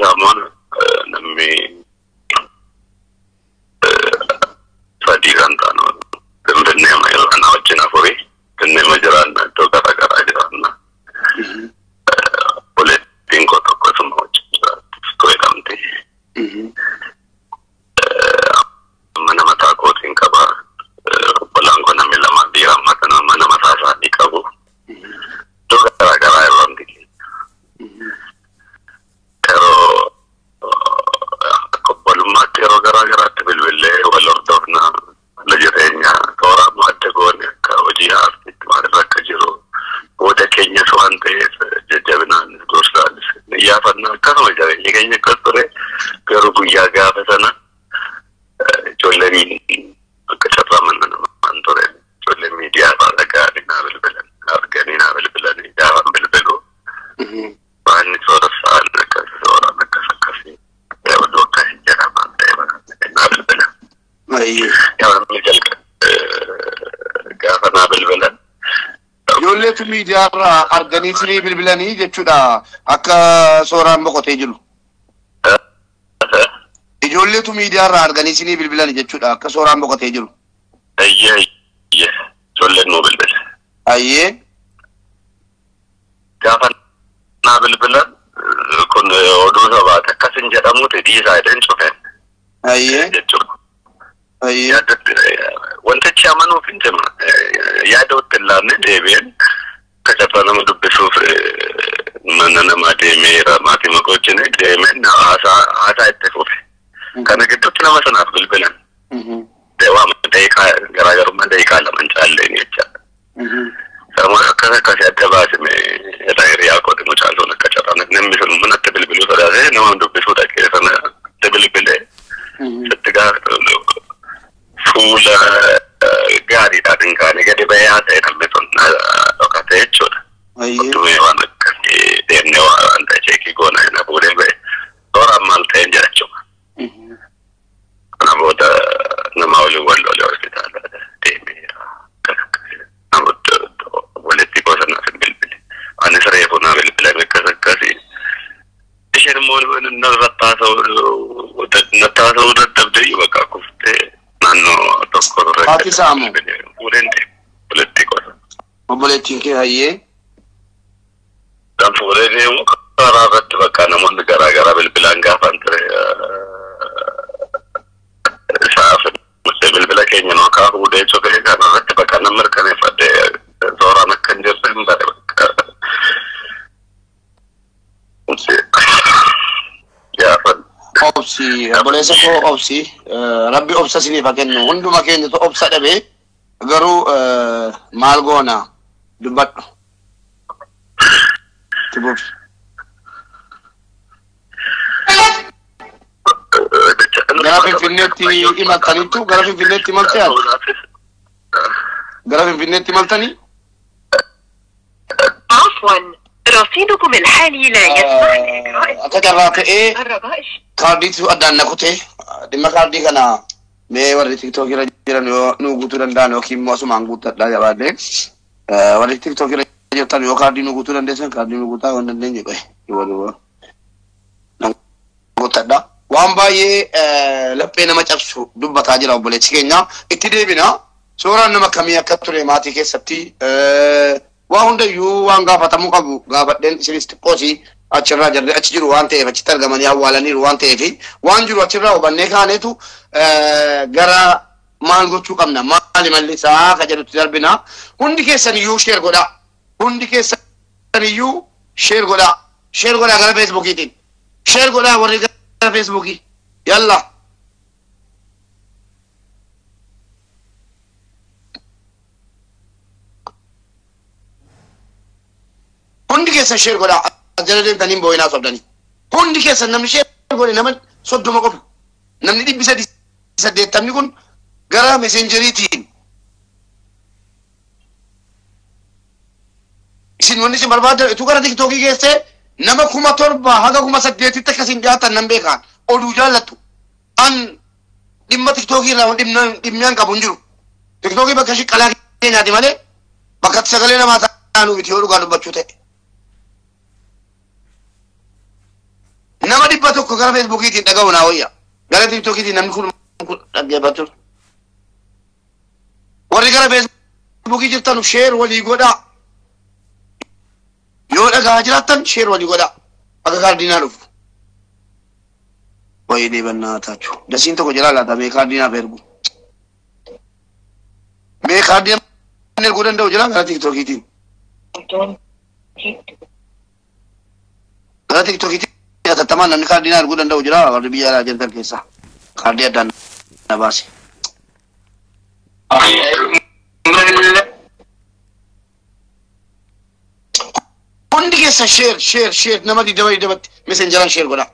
Isaa immoo namni sadii kan ta'an Finfinnee ana wajjin afurii Finfinnee jiraanna iddoo garaa garaa jiraanna. Obboleettiin koo tokko isuma wajjin jiraatti jedhamti. Mana mataa kootiin qaba. Obbolaan koo namni lama dhiira amma kana mana mataa isaanii qabu. Iddoo garaa garaa yeroo hundi keenya. Yeroo akka obbolummaatti yeroo garaa garaatti bilbilee wal hordofna haala jireenyaa toora ammoo adda goone akka hojii aartiitti maalirra akka jiru booda keenyas waan ta'eef jajjabinaanis gorsaanis ni yaafanna akkasuma jireenyi keenya akkas ture garuu guyyaa gaafa sana ijoolleen akka carraa mana namaan ture ijoolleen miidiyaa irraa dhaga'anii naa bilbilan arganii naa bilbilanii gaafan bilbilu waan sooressaan akkas sooraan akkas akkasii oduu akkasii jira waan ta'eef naa bilbilan. Yaa namni jalqabe gaafa naa bilbilan. Ijoolleetu miidiyaarraa arganii sinii bilbilanii jechuudha akka sooraan boqotee jiru. Ijoolleetu miidiyaarraa arganii sinii bilbilanii jechuudha akka sooraan boqotee jiru. Ayyee ayyee ijoolleen nuu bilbile. Ayyee. Gaafa naa bilbilan kun oduu sabaati akkasin jedhamuuti dhiisaa jedheen cufeen. Ayyee. Jechuudha. Ayyee. Yaadatti wantichi amanuuf hin jima yaada itti hin laanne deebi'een akka carraa nama dubbisuuf mana namaa deemeera maatii makoo wajjin deemeen haasaa itti fufe. Kana gidduutti nama sanaaf bilbilan. Waama daqiiqaa garaagarummaa daqiiqaa lama hin caalleen jechaadha. Samuun akkas akkasii adda baasime irraa hiriyaa kooti mucaan sun akka carraa namni sun manatti bilbiluu sodaatee nama dubbisuu dhaqee sana itti bilbilee sitti gaafa fuula gaariidhaan hin kaane gadi ba'ee haasa'e namni sun dhokate jechuudha. Uttumee waan akkasii deemnee waan ta'e cheekii goona na fuudhee ba'e tooraan maal ta'een jira jechuudha. Kana booda nama waliin wal lolee hospitaala deemeera. Akkas akkasii. Namoota obboleettii koo sanaaf hin bilbile. Anis reefu naa bilbilame akkas akkasii. Isheen immoo narratti haasa'uu dadhabdee bakka kuftee naannoo tokko irra Haati isaa moo? Fuudheen deeme obboleettii koo sana. Obboleettiin kee hayyee. Kan fuudhee deemu karaa irratti bakka namoonni garaa garaa bilbilaan gaafan ture. Isaaf bilbila keenya noo kaa fuudhee cufee kana irratti bakka nan mirkaneeffadhee sooraan akka hin jirre hin bare bakka. Gaafan. Obsi obboleessa koo obsi rabbi obsa isiniif haa kennu hunduma keenyatu obsa dhabe garuu maal goona dubbadhu. Tibuuf. Gara Finfinneetti imaltaniittu gara Finfinneetti imaltee ati? Gara Finfinneetti imaltanii? عفوا رصيدكم الحالي لا يسمح لإجراء Akka carraa ta'ee الربائش kaardiitu addaan na kutee dhimma kaardii kana mee warri tiktookii irra jiran yoo nu guutuu danda'an yookiin immoo asumaan guuttadhaa jabaadhee warri tiktookii irra jirtan yoo kaardii nu guutuu dandeessan kaardii nu guutaa waan dandeenye qoe duwwa duwwa nan guuttadha. Waan baay'ee laphee nama cabsu dubbataa jira obboleessi keenya itti deebina suuraan nama kamii akka ture maatii keessatti waa hundayyuu waan gaafatamuu qabu gaafadheen isinis xiqqoosii achirraa jarri achi jiru waan ta'eef achitti argamanii awwaalaniiru waan ta'eef waan jiru achirraa hubannee kaaneetu gara maal gochuu qabna maali malli isaa ka jedhutti darbina hundi keessan iyyuu sheer godhaa hundi keessan iyyuu sheer godhaa sheer godhaa gara feesbuukiitiin sheer godhaa warri gara feesbuukii yalla. Hundi keessan sheer godhaa as jala deemtanii hin boo'inaa sobdanii. Hundi keessan namni sheer godhe nama 30 qofa. Namni 380 kun gara meseenjeriitiin. Isin wanni isin barbaadan utuu gara tiktookii geessee nama 7,000 haga 8,000tti akkasiin dhiyaatan nan beekaan oduu jaallattu. An dhimma tiktookii irraa dhimmi an qabu hin jiru. Tiktookii bakka shiqqalaa keenyaati malee bakka itti sagalee namaa taa'anuu miti yoo dhugaa dubbachuu ta'e. Nama 300 100 gara Feesbuukiitiin dhaga'u naa wayya. Gara TikTokiitiin namni kun dhaggeeffatu. Warri gara Feesbuukii jirtan share walii godhaa. Yoo dhagaa jiraattan share walii godhaa. Akka kaardiinaa dhufu. Wayinee bannaa taachuu. Dasiin tokko jira laata mee kaardiinaaf ergu. Mee kaardii erguu danda'u jira gara TikTokiitiin. Gara TikTokiitiin hatattamaan namni kaardiinaa erguu danda'u jira warri biyya alaa jirtan keessaa. Kaardii addaan na baase. Hundi keessa share share share nama 20 20tti messengeraan share godhaa.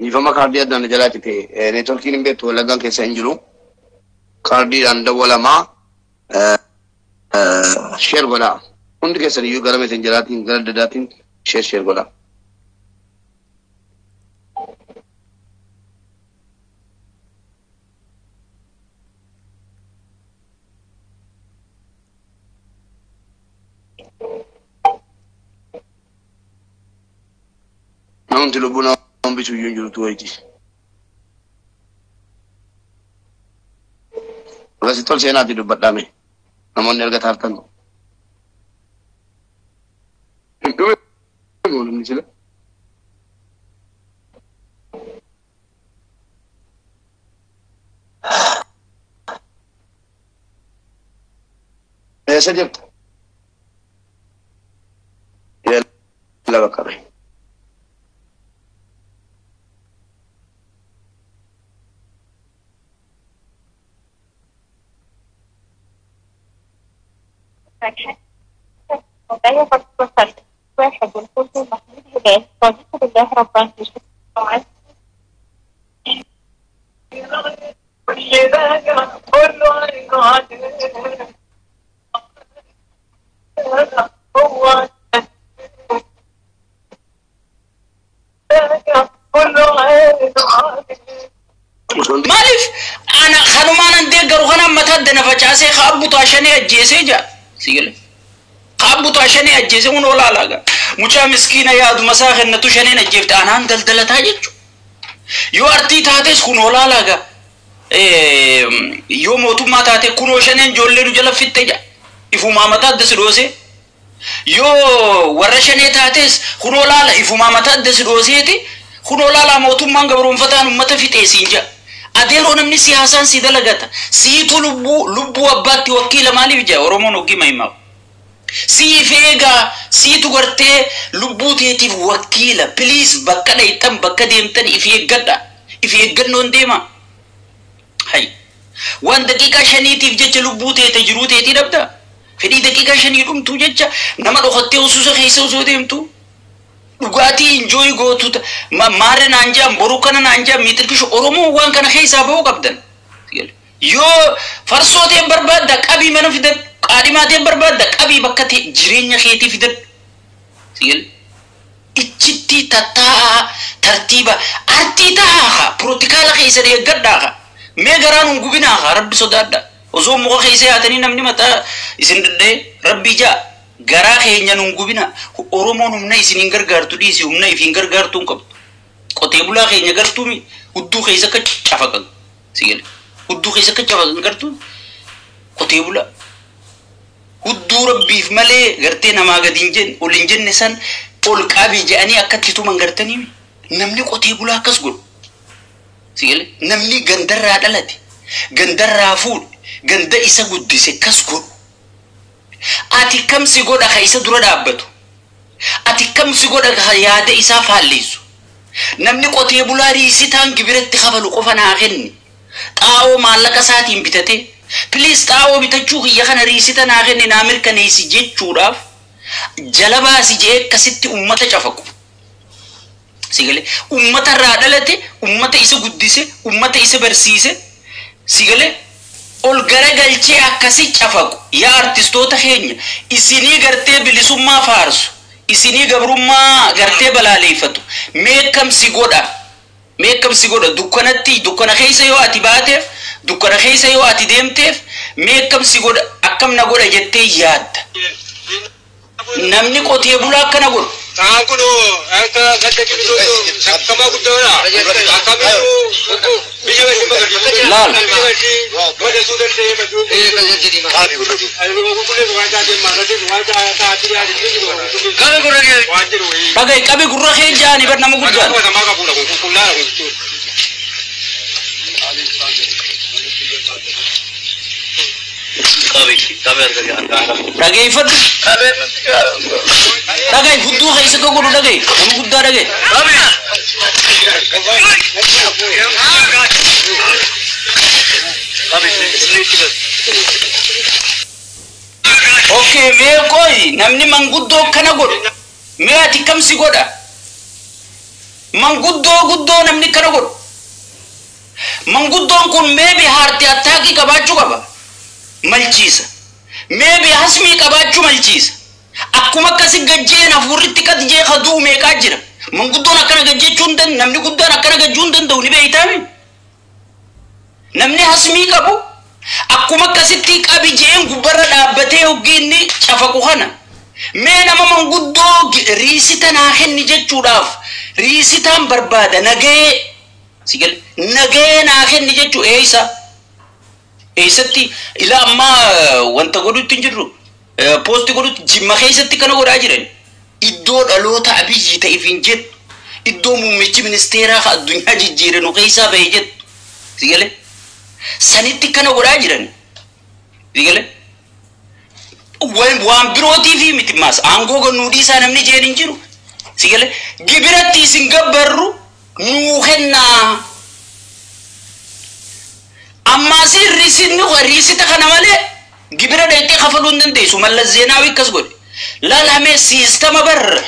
Dhiifama kaardii addaan jalaa cite neetworkiin hin beektu Wallaggaan keessa hin jiru. Kaardiidhaan dawwalamaa share godhaa. Hundi keessan iyyuu gara messengeraatiin gara adda addaatiin share share godhaa. Namni lubbuu nama bitu iyyuu hin jirutu wayiiti. Akkasitti tol seenaatti dubbadhaame namoonni erga taartan. Hin dhume moo namni sila? Eessa jirta? Yalla bakka ba'e. واحد والكرسي محمود هلال رضيت بالله ربا Maaliif ana kanumaan an deeggaru kanaan mataa addana facaasee ka abbutaa shanee ajjeesee jaa si gale ka abbutaa shanee ajjeesee kun olaalaa gaa mucaa miskiina yaaduma isaa kennatu shaneen ajjeefte anaan daldalataa jechu yoo artii taates kun olaalaa gaa yoo mootummaa taate kunoo shaneen ijoollee nu jala fitte jaa ifumaa mataa adda si dhoosee yoo warra shanee taates kunoo laala ifumaa mataa adda si dhooseeti kunoo laalaa mootummaan gabroonfataan ummata fixee siin jaa. Adeeroo namni siyaasaan si dalagata. Siitu lubbuu lubbuu abbaatti wakiila maaliif jaa Oromoon hoggima himaa. Siif eegaa siitu gartee lubbuu teetiif wakiila please bakka dhayxan bakka deemtan if eeggadha. If eeggannoon deema. Hay. Waan daqiiqaa 5tiif jecha lubbuu teete jiruu teetii dhabda. Fedhii daqiiqaa 5 dhumtuu jecha nama dhokattee usuusa keessa osoo deemtu. Dhugaatii enjoy gootu maarra naan jaan boruu kana naan jaan miitirkishu Oromoo waan kana keessaa bahuu qabdan. Yoo farsoo ta'e barbaadda qabii mana fidadhu qaadhimaa ta'e barbaadda qabii bakka ta'e jireenya keetii fidadhu. Ichitti tattaa'aa tartiiba artii taa'aa pirooktikaala keessa eeggadhaa mee garaan hin gubinaa rabbi sodaadha. Osoo muka keessa yaatanii namni mataa isin dadhee rabbi jaa. Garaa keenya nun gubina Oromoon humna isin hin gargaartu dhiisi humna ifiin gargaartuu hin qabdu. Qotee bulaa keenya gartuumi hudduu keessa akka cafaqan si gale hudduu keessa akka cafaqan gartuun qotee bulaa hudduu rabbiif malee gartee namaa gadi hin jenne ol hin jenne san ol qabii jedhanii akka itti tuman gartanii namni qotee bulaa akkas godhu si gale namni gandarraa dhalate gandarraa fuudhe ganda isa guddise akkas godhu. Ati kam si godha ka isa dura dhaabbatu. Ati kam si godha ka yaada isaa faalleessu. Namni qotee bulaa riisitaan gibiratti kafalu qofa naa kenni. Xaa'oo maallaqa isaatiin bitatee Please xaa'oo bitachuu kiyya kana riisita naa kenni naa mirkaneessi jechuudhaaf jala baasi jee akkasitti ummata cafaqu. Sigalee ummata irraa dhalate, ummata isa guddise, ummata isa barsiise, sigalee ol garagalchee akkasi cafaqu. Yaa artistoota keenya, isinii gartee bilisummaa faarsu, isinii gabrummaa gartee balaaleeffatu, meekamsi godha, meekamsi godha dukkanatti, dukkana keessa yoo ati baateef, dukkana keessa yoo ati deemteef, meekamsi godha, akkam na godha jettee yaadda. Namni qotee bulaa akkana godhu. Laal. Dhagai qabi gurra kee jaani bar nama guddaan. Dhageeffadhu. Dhagai hudduu keessa ka godhu dhagai nama guddaa dhagai. Okay, mee qoy namni manguddoo kana godhu mee ati kam si godha? Manguddoo guddoo namni kana godhu. Manguddoon kun maybe heart attack qabaachuu qaba. Malchiisa. Maybe hasmii qabaachuu malchiisa. Akkuma akkasi gajjeen hafuurritti qad jee kaduu meeqaa jira. Manguddoon akkana gajjechuu hin danda'u, namni guddaan akkana gajjuu hin danda'u ni beeytaami. Namni hasmii qabu akkuma akkasitti qabi jeen gubbarra dhaabbatee hoggi inni cafaqu kana. Mee nama manguddoo riisita naa kenni jechuudhaaf riisitaan barbaada nagahee sigal nagahee naa kenni jechuu eeysa. Eessatti ila ammaa wanta godhutti hin jirru. Poosti godhutti jimma keessatti kana godhaa jiran. Iddoo dhaloota Abiyyi ta'eef hin jettu. Iddoo muummichi ministeeraa ka addunyaa jijjiiranu keessaa bahe jettu. Sigale sanitti kana godhaa jiran. Sigale waan birootiif miti maas aangoo gannuu dhiisaa namni jeen hin jiru. Sigale gibiratti isin gabbarru nuu kennaa. Ammaa riisinni riisita kana malee gibira dheettee kafaluu hin dandeessu. Mallas Zeenaawii akkas godhe. Laalamee siistama bar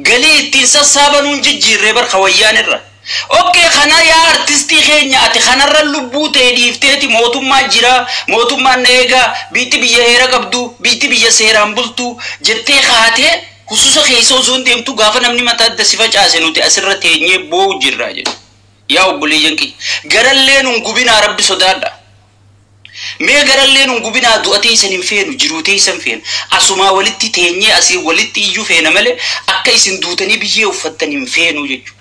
galii ittiin sassaabanuun jijjiirree bar kawayyaan irra. Okay, kana yaa artistii keenya ati kanarra lubbuu ta'e dhiifteeti mootummaa jira, mootummaan na eegaa, biitti biyya heera qabdu, biitti biyya seeraan bultu jettee kaatee hususa keessa osoo hin deemtu gaafa namni mataa adda si facaase nuti asirra teenyee boo'u jirra jedhu. Yaa obboleeyyan kiyya, garallee nun gubinaa rabbi sodaadha. Mee garallee nun gubinaa du'a teessan hin feenu, jiruu teessan feena. Asumaa walitti teenyee asii walitti iyyuu feena malee akka isin duutanii biyyee uffattan hin feenu jechuudha.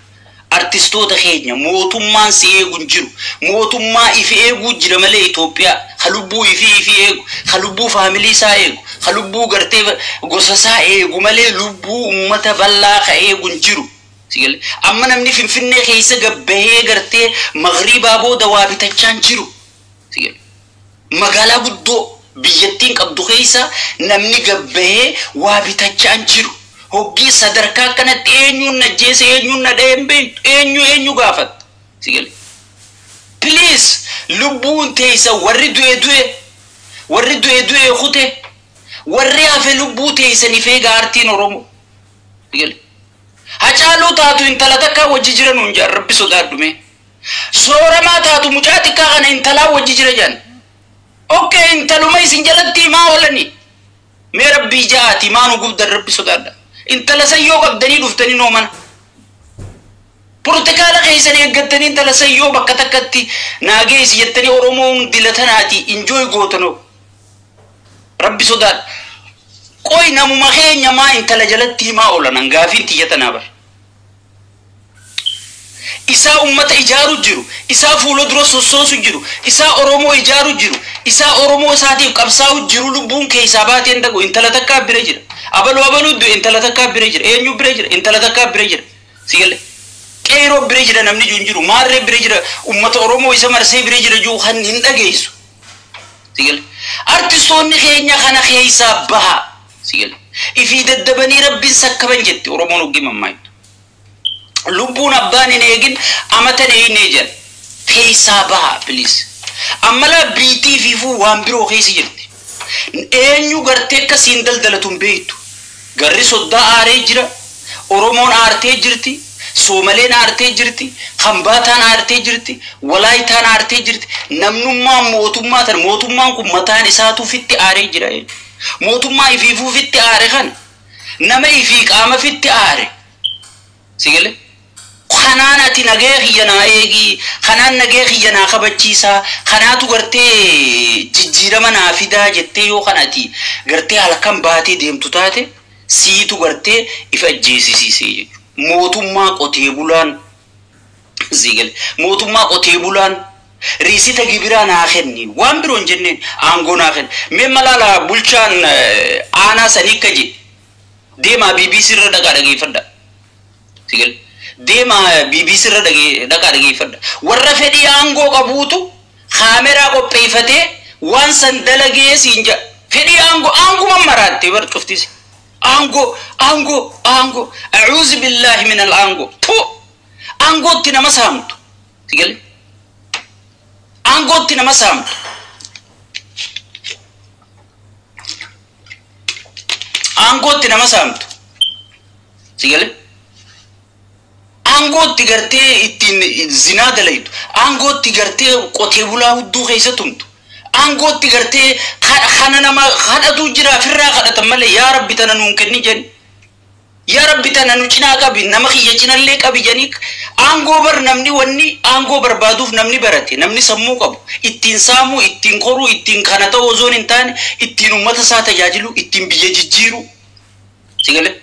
Artistoota keenya mootummaan si eegu hin jiru. Mootummaa ifi eeguu jira malee Itoophiyaa ka lubbuu ifi ifi eegu, ka lubbuu faamilii isaa eegu, ka lubbuu gartee gosa isaa eegu malee lubbuu uummata bal'aa ka eegu hin jiru. Amma namni Finfinnee keessa gabbahee gartee magriibaa booda waa bitachaa hin jiru. Magaalaa guddoo biyyattiin qabdu keessa namni gabbahee waa bitachaa hin jiru. Hoggii sadarkaa akkanatti eenyuun na jeese, eenyuun na dhahee hin beektu, eenyu eenyu gaafatta. Please lubbuun teessa warri du'e du'e, warri du'e du'e kute, warri hafe lubbuu teessaniif eega aartiin Oromoo. Hacaaluu taatu intala takkaa wajji jira nuun jedhan rabbi sodaadhume. Sooramaa taatu mucaa xiqqaa kana intalaa wajji jira jedhan. Okay, intaluma isin jalatti himaa oolani. Mee rabbii ja'aati maa nu gubdan rabbi sodaadha. Intala sayyoo qabdanii dhuftanii noo mana. Portikaala keessan eeggattanii intala sayyoo bakka takkatti naageessi jettanii Oromoon dilatanaati injooy gootanoo. Rabbi sodaadha. Qoy namuma keenya maa intala jalatti himaa oolan gaafiin xiyyatanaa bar. Isaa ummata ijaaru jiru, isaa fuula dura sossoosu jiru, isaa Oromoo ijaaru jiru, isaa Oromoo isaatiif qabsaa'u jiru lubbuun keessaa baateen dhagu intala takkaa bira jira. Abaluu abaluu du'e intala takkaa bira jira, eenyu bira jira, intala takkaa bira jira. Sigalee qeeroo bira jira namni jiru hin jiru, maarree bira jira, ummata Oromoo isa marsee bira jira jiru kan hin dhageessu. Sigalee artistoonni keenya kana keessaa baha. Sigalee ifii daddabanii rabbiin sakkaban jetti Oromoon hoggii mammaayitu. Lubbuun abbaan hin eegin amatan eegne jedhan keessaa baha please. Ammalaa biitii fiifuu waan biroo keessa jirti. Eenyu gartee akka siin daldalatu hin beektu. Garri soddaa aaree jira. Oromoon aartee jirti. Soomaleen aartee jirti. Hambaataan aartee jirti. Walaayitaan aartee jirti. Namnummaan mootummaa tan mootummaan kun mataan isaatu fitti aaree jira. Mootummaa ifiifuu fitti aare kana. Nama ifii qaama fitti aare. Sigale? Kanaan ati nagee kiyya naa eegi, kanaan nagee kiyya naa kabachiisaa, kanaatu gartee jijjiirama naa fidaa jettee yoo kan ati gartee halkan baatee deemtu taate siitu gartee ifa ajjeesisiisee jechuudha. Mootummaa qotee bulaan sigale mootummaa qotee bulaan riisita gibiraa naa kenni waan biroo hin jenneen aangoo naa kenni. Mee malaala bulchaan aanaa sanii akka jedhe deemaa BBC irra dhaqaa dhageeffadha. Sigale. Deema BBC irra dhaqaa dhageeffadha. Warra fedhii aangoo qabuutu kaameraa qopheeffatee waan san dalagee siin jedha. Fedhii aangoo aanguma maraatte bar cuftisi. Aangoo aangoo aangoo a'uuzu billaahi min al aangoo. Tu aangootti nama saamtu. Sigale. Aangootti nama saamtu. Aangootti nama saamtu. Sigale. Aangootti gartee ittiin zinaa dalaytu, aangootti gartee qotee bulaa hudduu keessa tumtu, aangootti gartee kana nama kadhatu jira ofirraa kadhatan malee yaa rabbi tana nuun kenni jenni. Yaa rabbi tana nu cinaa qabi, nama kiyya cinallee qabi jedhanii aangoo bar namni wanni aangoo barbaaduuf namni barate, namni sammuu qabu, ittiin saamuu, ittiin qoruu, ittiin kana ta'uu osoo hin taane, ittiin uummata isaa tajaajilu, ittiin biyya jijjiiru. Sigalee?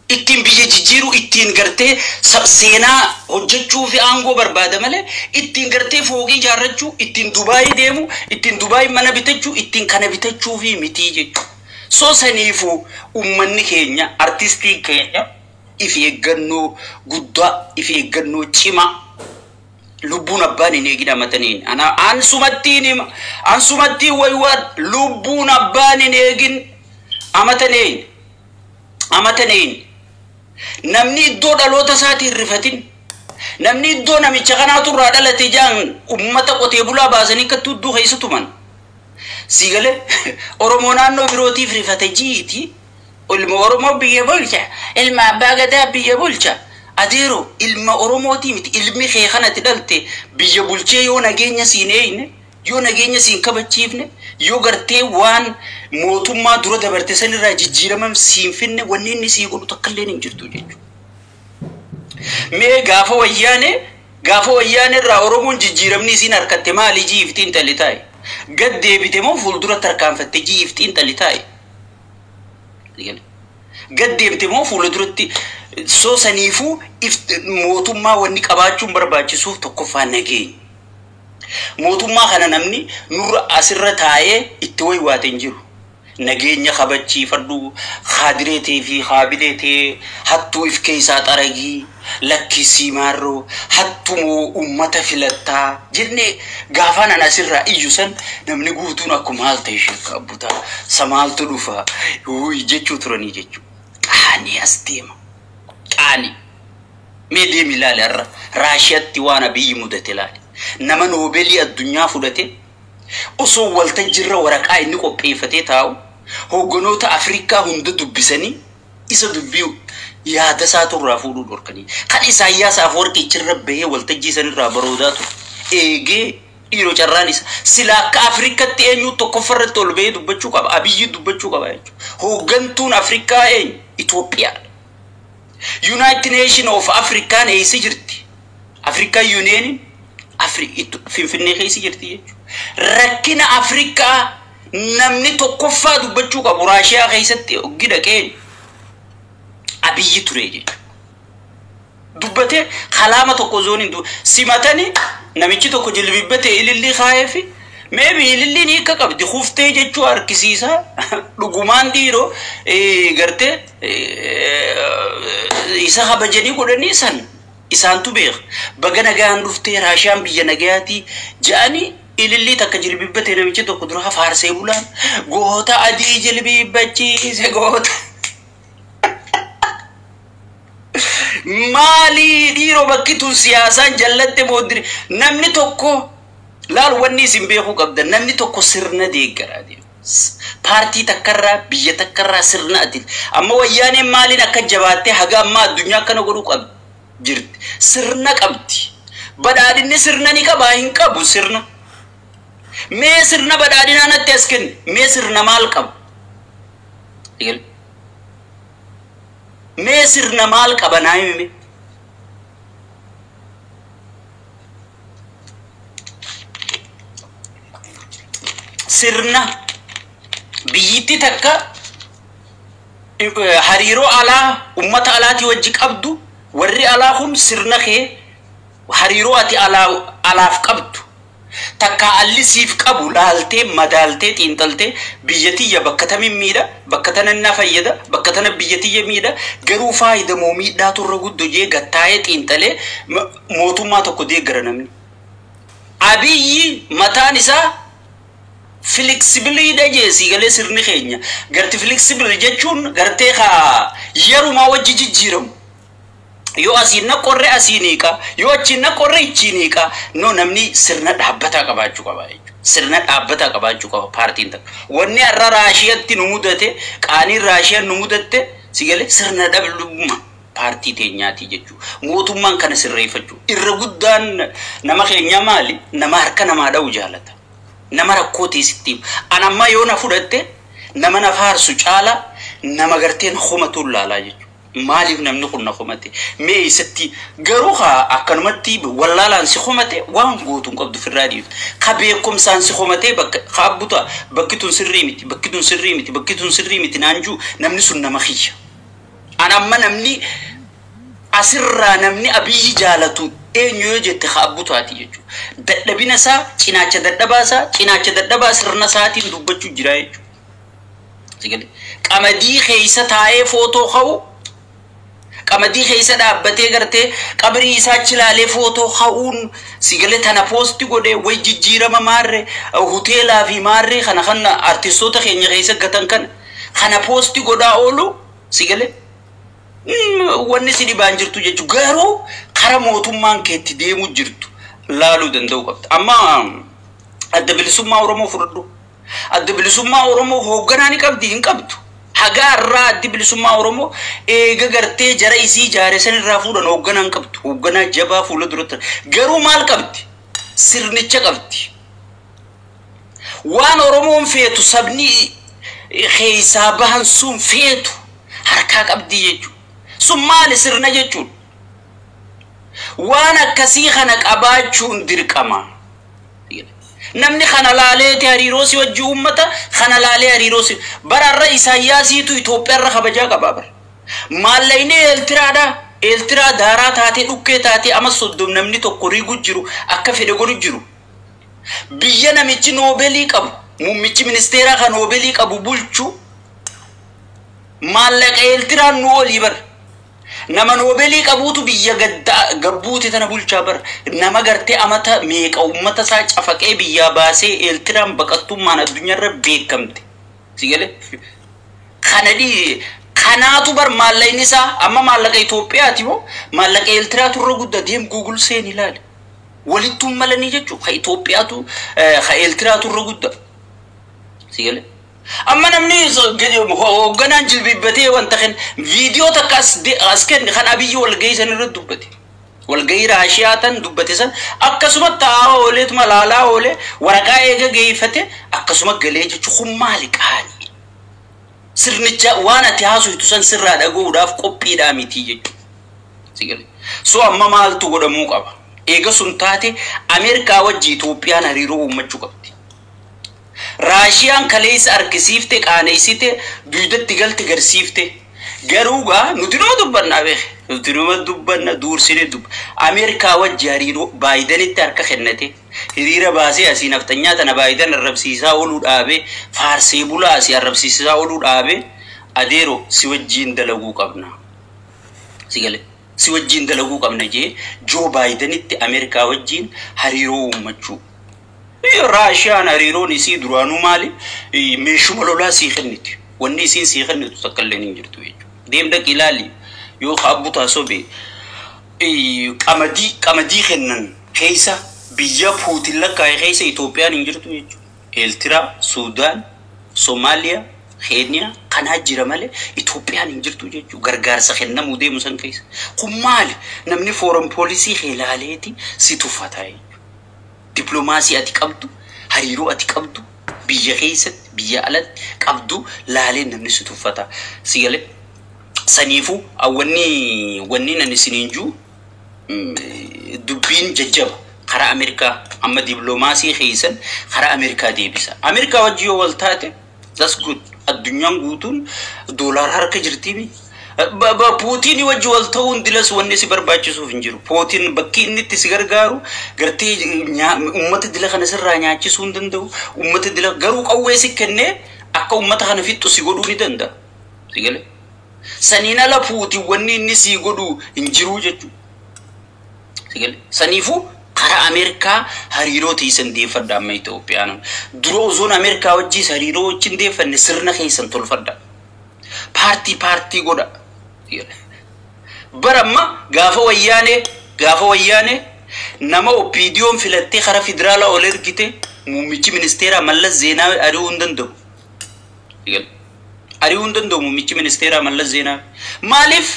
Ittiin biyya jijjiiru, ittiin gartee seenaa hojjechuu fi aangoo barbaada malee ittiin gartee fooqii ijaarrachuu, ittiin Dubaayii deemu, ittiin Dubaayii mana bitachuu, ittiin kana bitachuu fi mitii jechuudha. Soo saniifuu uummanni keenya, artistiin keenya if eeggannoo guddaa, if eeggannoo cimaa lubbuun abbaan hin eegin amataniin. Ana ansumattiin hima, ansumattiin waywaan lubbuun abbaan hin eegin amataniin. Amataniin. Namni iddoo dhaloota isaatii hin rifatin. Namni iddoo namicha kanaatu irraa dhalate jaan uummata qotee bulaa baasanii akka hudduu keessa tuman. Sigalee Oromoo naannoo birootiif rifate jiiti. Ilma Oromoo biyya bulcha. Ilma abbaa gadaa biyya bulcha. Adeero ilma Oromootii miti ilmi kee kanatti dhalte biyya bulchee yoo nageenya siin eegne, yoo nageenya siin kabachiifne, yoo gartee waan mootummaa dura dabarte sanirraa jijjiiramam siin finne wanni inni sii godhu takka illee hin jirtu jechuudha. Mee gaafa wayyaane irraa Oromoon jijjiiramni isiin harkatte maali jiiftiin xalli taa'e? Gad deebite moo fuuldura tarkaanfatte jiiftiin xalli taa'e? Gad deebite moo fuula duratti soo saniifuu mootummaa wanni qabaachuun barbaachisuuf tokkoffaa nageenya. Mootummaa kana namni nurra asirra taa'ee itti waywaate hin jiru. Nageenya kabachiifadhu, haadiree ta'ee fi haabilee ta'ee hattuu if keessaa xaragii, lakkisii maarroo, hattumoo uummata filattaa jennee gaafaan ana asirraa iyyu san namni guutuun akkuma haal ta'e sheekka abbutaa samaaltu dhufa jechuu turanii jechuudha. Qaanii as deema. Qaanii. Mee deemi ilaali har'a Raashiyaatti waan Abiyyi mudate ilaali. Nama noobeelii addunyaa fudhate osoo waltajjiirra waraqaa inni qopheeffatee taa'u hogganoota Afrikaa hunda dubbisanii isa dubbii yaada isaatu irraa fuudhuu dhorkanii. Kan Isaayyaas Afwerqii achirra bahee waltajjii sanirraa baroodaa ture. Eegee dhiiroo carraan isa sila akka Afrikatti eenyu tokkoffarratti ol bahee dubbachuu qaba. Abiyyi dubbachuu qaba jechuudha. Hooggantuun Afrikaa eenyu? Itoophiyaadha. United Nation of Afrikaan eessa jirti? Afrikaa Union Finfinnee keessa jirti jechuudha. Rakkina Afrikaa namni tokkoffaa dubbachuu qabu Raashiyaa keessatti hoggi dhaqee Abiyyi ture jechuudha. Dubbatee kalaama tokko zooniin simatanii namichi tokko jilbibbatee ilillii kaayee fi meebi ililliin hiika qabdi kuftee jechuu harkisiisa dhugumaan dhiiroo gartee isa kabajanii godhanii san isaantu beeka. Baga nagaan dhuftee Raashiyaan biyya nagayaatii ja'anii ilillii takka jilbibbatee namichi tokko dura faarsee bulaan goota adii jilbibbachiise goota. Maalii dhiiroo bakki tun siyaasaan jallatte booddee namni tokko Laal wanni isin beekuu qabdan namni tokko sirna deeggaraa deema. Paartii takkarraa biyya takkarraa sirna ati. Amma wayyaaneen maaliin akka jabaattee haga ammaa addunyaa akkana godhuu qabdi jirti. Sirna qabdi. Badhaadhinni sirna ni qabaa hin qabu sirna. Mee sirna badhaadhinaa natti as kenni. Mee sirna maal qaba? Mee sirna maal qaba naa himi? Sirna biyyittii takka hariiroo alaa ummata alaatii wajji qabdu warri alaa kun sirna kee hariiroo ati alaaf qabdu takka alli siif qabu laaltee madaaltee xiinxaltee biyya tiyya bakka tamin miidha bakka tana na fayyada bakka tana biyya tiyya miidha garuu faayida moo miidhaatu irra guddoo jee gattaa'ee xiinxalee mootummaa tokko deeggara namni. Abiyyi mataan isaa flexibility jee siigalee sirni keenya garti flexible jechuun gartee haa yerumaa wajji jijjiiramu. Yoo asiin na qorre asiin hiiqa yoo achiin na qorre ichiin hiiqa no namni sirna dhaabbataa qabaachuu qaba jechuudha. Sirna dhaabbataa qabaachuu qaba paartiin takka. Wanni har'a Raashiyatti nu mudate qaaniin Raashiyaan nu mudatte siigalee sirna dhabdummaa paartii teenyaatii jechuudha. Mootummaan kana sirreeffachuu irra guddaan nama keenya maali nama harka namaa dha'u jaalata. Nama rakkoo teessitti an amma yoo na fudhatte nama na faarsu caala nama gartee na homatuun laalaa jechuudha. Maaliif namni kun na homate mee isatti garuu haa akkanumatti wallaalaan si homate waan gootuun qabdu firraa dhiifte ka beekumsaan si homate bakka haa buta bakki tun sirrii miti bakki tun sirrii miti bakki tun sirrii miti naan juu namni sun nama kiyya. An amma namni asirraa namni Abiyyi jaalatu eenyu yoo jette haa butaati jechuudha. Dadhabina isaa cinaacha dadhabaa isaa cinaacha dadhabaa sirna isaatiin dubbachuu jira jechuudha. Qamadii keessa taa'ee footoo ka'u qamadii keessa dhaabbatee gartee qabrii isaa chilaalee footoo ka'uun sigalee tana poosti godhee way jijjiirama maarree hoteelaa fi maarree kana kan artistoota keenya keessa gatan kana poosti godhaa oolu sigalee wanni si dhibaan jirtu jechuudha. Garuu kara mootummaan keetti deemuu jirtu laaluu danda'u qabda. Amma adda bilisummaa Oromoo fudhadhu. Adda bilisummaa Oromoo hoogganaa ni qabdi hin qabdu. Hagaa irraa addi bilisummaa Oromoo eega gartee jara isii ijaare san irraa fuudhan hoogganaa hin qabdu. Hoogganaa jabaa fuula duratti. Garuu maal qabdi? Sirnicha qabdi. Waan Oromoon feetu sabni keessaa bahan sun feetu harkaa qabdi jechuudha. Sun maali sirna jechuudha? Waan akkasii kana qabaachuun dirqama. Namni kana laaleeti hariiroo si wajji uummata kana laalee hariiroo si bararra Isaayyaasiitu Itoophiyaarra kabajaa qabaa bara. Maallaqni Eeltiraadha. Eeltiraa daaraa taatee dhukkee taatee ama soddom namni tokko riigu jiru akka fedhe godhu jiru. Biyya namichi Noobelii qabu muummichi ministeeraa kan Noobelii qabu bulchu maallaqa Eeltiraan nu olii bara. Nama Noobelii qabuutu biyya gabbuute tana bulchaa bara. Nama gartee amata meeqa uummata isaa cafaqee biyyaa baasee Eeltiraan baqattummaan addunyaarra beekamte. Sigalee? Kanaatu bar maallaqni isaa amma maallaqa Itoophiyaati moo maallaqa Eeltiraatu irra guddaa deem Google seen ilaali. Walittuun malanii jechuudha. Ka Itoophiyaatu ka Eeltiraatu irra guddaa. Sigalee? Amma namni hoogganaan jilbibbatee wanta kan viidiyoo takka as kenne kan Abiyyi walgahii san irra dubbate. Walgahii Raashiyaa tan dubbate san akkasuma taa'aa ooleetuma laalaa oolee waraqaa eega geeffate akkasuma galee jechuun kun maali qaanii? Sirnicha waan ati haasoftu san sirraa dhaga'uudhaaf qophiidhaa miti jechuudha. So amma maaltu godhamuu qaba? Eega sun taate Ameerikaa wajji Itoophiyaan hariiroo uummachuu qabdi. Raashiyaan kaleessa harkisiifte qaaneessite duudatti galte garsiifte garuu gaa nuti numa dubbannaa beeke nuti numa dubbanna duursine dubba Ameerikaa wajji hariiroo Baayidanitti harka kennate hiriira baasee asii naftanyaa tana Baayidan arrabsiisaa ooluu dhaabee faarsee bulaa asii arrabsiisaa ooluu dhaabee adeero si wajjiin dalaguu qabna. Sigale si wajjiin dalaguu qabna jee Joo Baayidanitti Ameerikaa wajjiin hariiroo uummachuu. Raashiyaan hariiroon isii duraanuu maali? Meeshuma lolaa sii kenniti. Wanni isiin sii kennitu takka illee hin jirtu jechuudha. Deem dhaqi ilaali yoo abbu taasoo bee qamadii kennan keessa Biyya Puutiin lakkaa'e keessa Itoophiyaan hin jirtu jechuudha. Eertiraa, Suudaan, Soomaaliyaa, Keeniyaa kanaa jira malee Itoophiyaan hin jirtu jechuudha. Gargaarsa kennamuu deemu san keessa. Kun maali? Namni foreign policy ilaaleeti si tuffata jechuudha. Dippiloomaasii ati qabdu, hariiroo ati qabdu, biyya keessatti, biyya alatti qabdu laalee namni si tuffata. Si galee saniifuu wanni nan isiniin jiru dubbiin jajjaba karaa Ameerikaa amma dippiloomaasii keessan karaa Ameerikaa deebisa. Ameerikaa wajji yoo wal taate, that's good. Addunyaan guutuun doolaar harka jirtii. Puutiin wajji wal ta'uun dilas wanni si barbaachisuuf hin jiru. Puutiin bakki inni itti si gargaaru gartee uummata dila kana sirraa nyaachisuu hin danda'u. Uummata dila garuu qawwee si kennee akka uummata kana fixxu si godhuu ni danda'a. Si galee? Saniin ala Puutiin wanni inni si godhu hin jiru jechuudha. Si galee? Saniifuu karaa Ameerikaa hariiroo teessan deeffadha amma Itoophiyaan. Dura osoon Ameerikaa wajjis hariiroo wajjin deeffanne, sirna keessan tolfadha. Paartii paartii godha. Bara amma gaafa wayyaanee nama OPDO'n filattee karaa federaalaa ol ergite muummichi ministeeraa Mallas Zeenaawi ari'uu hin danda'u. Ari'uu hin danda'u muummichi ministeeraa Mallas Zeenaawi. Maaliif?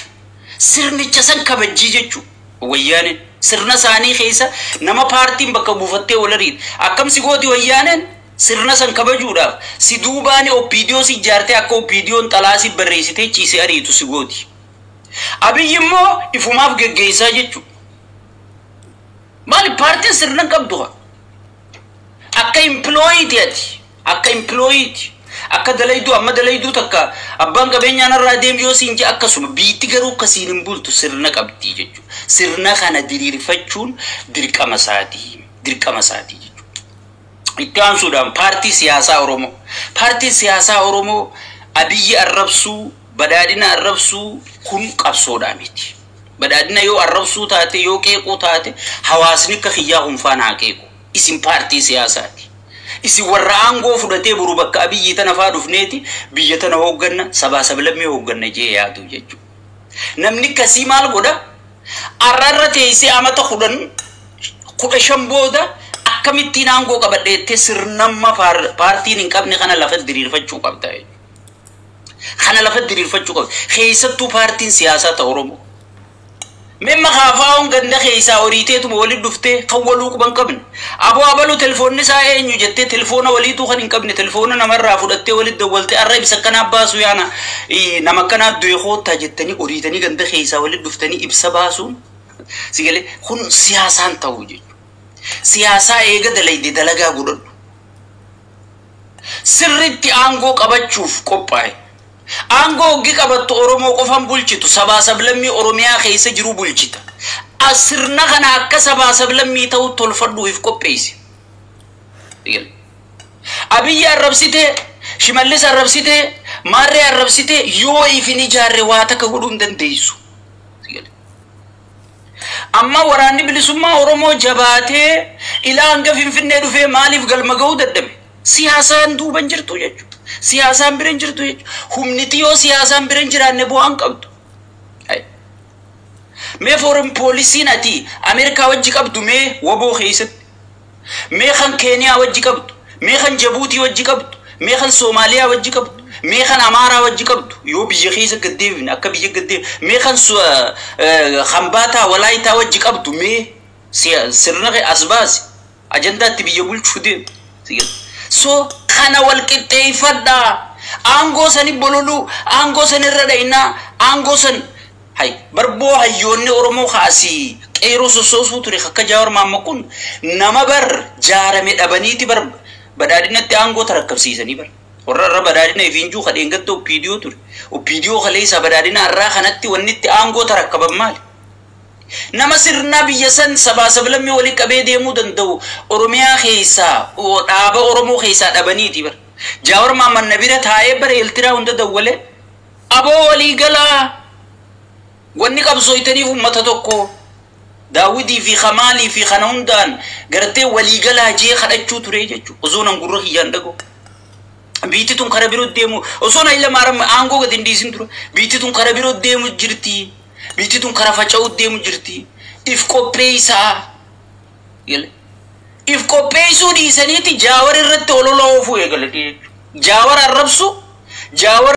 Sirnicha san kabajjii jechuudha. Wayyaaneen sirna isaanii keessa nama paartiin bakka buufattee ol ariite. Akkam si gooti wayyaaneen? Sirna san kabajuudhaaf si duubaani OPDO si ijaartee akka OPDO'n xalaa si barreessitee ciisee ariitu si gooti. Abiyyi immoo ifumaaf geggeessaa jechuudha. Maali? Paartiin sirna hin qabdu haa. Akka employeeti ati. Akka employeeti. Akka dalayduu amma dalayduu takka abbaan qabeenyaa narraa deemu yoo siin jee akkasuma biitti garuu akkasiin hin bultu, sirna qabdii jechuudha. Sirna kana diriirfachuun dirqama isaatii. Dirqama isaatii jechuudha. Itti aansuudhaan paartii siyaasaa Oromoo. Paartiin siyaasaa Oromoo Abiyyi arrabsuu, badhaadhina arrabsuu kun qabsoodhaa miti. Badhaadhina yoo arrabsuu taate, yoo qeequu taate, hawaasni akka kiyyaa hunfaan haa qeequ. Isin paartii siyaasaati. Isin warra aangoo fudhatee boru bakka Abiyyi tana faa dhufneeti biyya tana hoogganna, sabaa sablammii hoogganna jee yaadu jechuudha. Namni akkasii maal godha? Arrarra teessee amata 10, 15 booda akkamittiin aangoo qabadhe jettee sirnamma paartiin hin qabne kana lafa diriirfachuu qabda jechuudha. Kana lafa diriirfachuu qabda. Keessattuu paartiin siyaasaa ta'e Oromoo. Memma kaafaa'uun ganda keessaa horiiteetuma walitti dhuftee kan waluu quban qabne. Aboo abaluu telefoonni isaa eenyu jettee telefoona waliituu kan hin qabne, telefoona namarraa fudhattee walitti dawwaltee arra ibsa akkanaa baasu yaana, nama akkanaa du'e koottaa jettanii horiitanii ganda keessaa walitti dhuftanii ibsa baasuun si galee kun siyaasaan ta'uu jechuudha. Siyaasaa eega dalayde dalagaa godhadhu. Sirriitti aangoo qabachuuf qophaa'e. Aangoo hoggi qabattu Oromoo qofan bulchitu, sabaa sablammii Oromiyaa keessa jiru bulchita. Sirna kana akka sabaa sablammii ta'u tolfadhuuf qopheessi. Abiyyi arrabsitee, Shimallis arrabsitee, Maarree arrabsitee yoo ifin ijaarre waa takka godhuu hin dandeessu. Amma waraanni bilisummaa Oromoo jabaatee ilaa hanga Finfinnee dhufee maaliif galma ga'uu dadhabe? Siyaasaan duuba hin jirtu jechuudha. Siyaasaan bira hin jirtu jechuudha. Humniti yoo siyaasaan bira hin jiraanne bu'aan qabdu. Mee foreign policyn ati Ameerikaa wajji qabdu, mee waboo keessatti, mee kan Keeniyaa wajji qabdu, mee kan Jabuutii wajji qabdu, mee kan Soomaaliyaa wajji qabdu, mee kan Amaaraa wajji qabdu, yoo biyya keessa gad deebifne, akka biyya gad deebifne, mee kan Hambaataa Walaayitaa wajji qabdu, mee sirna as baasi ajandaatti biyya bulchuu deemu. So kana wal qixxeeffadhaa. Aangoo sani bololuu, aangoo san irra dhaynaa, aangoo san hay barboo. Hayyoonni Oromoo kaasii qeeroo sossoosuu ture akka Jaawar Maamma kun nama bar jaarame dhabaniiti bar badhaadhinatti aangoo tarakkabsiisanii bar. Warra irra badhaadhina ifiinjuu kadheengatta OPDO ture. OPDO kaleessa badhaadhina irraa kanatti wanni itti aangoo tarakkaban maali? Nama sirna biyya san sabaa sablammii walii qabee deemuu danda'u Oromiyaa keessaa, dhaaba Oromoo keessaa dhabaniiti bar. Jaawar Maamman na bira taa'ee bara Eeltiraa hunda dawwalee, aboo walii galaa, wanni qabsooytaniif uummata tokko, daawwitii fi kamaalii fi kana hundaan gartee walii galaa jee kadhachuu ture jechuudha. Osoo nan gurra kiyyaan dhaga'u. Biitti tun kara biroo deemu osoo na ila maaram aangoo gadi hin dhiisin dura biitti tun kara biroo deemu jirti. Biitti tun kara faca'uu deemu jirti. If qopheessaa. If qopheessuu dhiisaniiti Jaawar irratti olola oofuu eegalan jechuudha. Jaawar arrabsu, Jaawar